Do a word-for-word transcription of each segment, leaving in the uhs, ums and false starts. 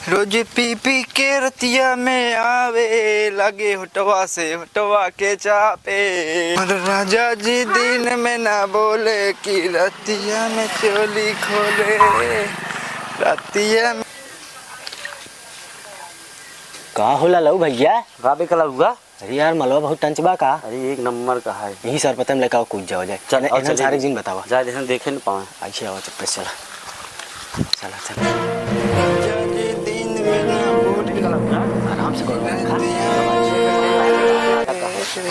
रोज पी पी के रतिया में आवे, लागे होटवा से होटवा के चापे। और राजा जी दिन में ना बोले कि रतिया में चोली खोले, रतिया में। का होला लऊ भैया? का बे कलउआ? अरे यार, मलवा बहुत टंच बा का? अरे, एक नंबर का है। यही सर पता में लेकर कूद जाओ जाए। चल, इन्हें, और इन्हें चलिए। सारे जिन बतावा। जा, देखे, देखे न पावे। अच्छा, आवा, चुप्पे से चला। चला, चला। आराम से करो, खा।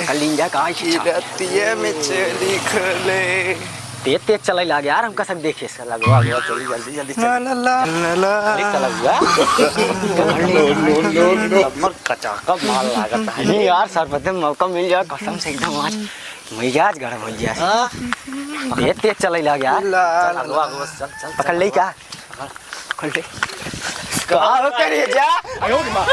कल लिंजा का आई खींचा। रतिया में चली खोले। तेज तेज चलाई लागे यार, हमका सब देखे से। लगवा, लगवा, चली, जल्दी, जल्दी चली। ला, ला, ला, ला। अरे, चला हुआ। No, no, no, no। नंबर कचाका माल लागत है। नहीं यार, सर पता मौका मिल जाए, कसम से एकदम आज मिजाज गरम हो जाए। हाँ? तेज तेज चलाई लागे यार। ला, चल, अगवा, अगवा, चल, चल, पकड़ चल, ले अगवा। का? पकड़ ले। का हो करे जा? आयो रे माँ।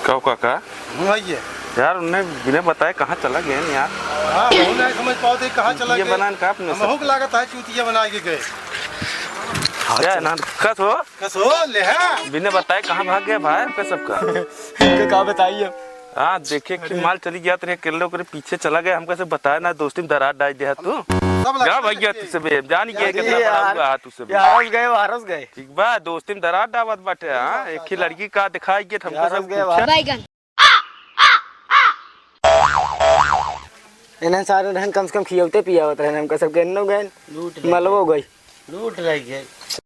का हो काका? हूँ, आइए। यार, उन्हें बिना बताए कहाँ चला गए यार? हाँ, हमहू नहीं समझ पावत है कहाँ चला गए। चूतिया बनान का अपने हमहू सब? के लागत है चूतिया बना के गए। क्या है नाम? कस हो? कस हो, ले हाँ। बिना बताए कहाँ भाग गया भाई आपका सबका? इनका का बताइए? हाँ, देखे कि माल चली गया, तेरे अकेले ओकरे पीछे चला गया, हमका से बताया ना, दोस्ती में दरार डाल दे तू। सब जा लगता भैया, है। तू सबे जान गया, अरे कितना बड़ा यार, हुआ है तू सबे। ये हरस गए, वो हरस गए। ठीक बा, दोस्ती में दरार डावत बाटे, हाँ? एक ही लड़की का दिखाई के हमको यार, सब हो गए पूछा। बात। बैगन। इन्हन सारे रहन कम से कम खियौते पियावत रहन, हमका सब गए, नो गए, लूट रहे मलवो गए। लूट रही है।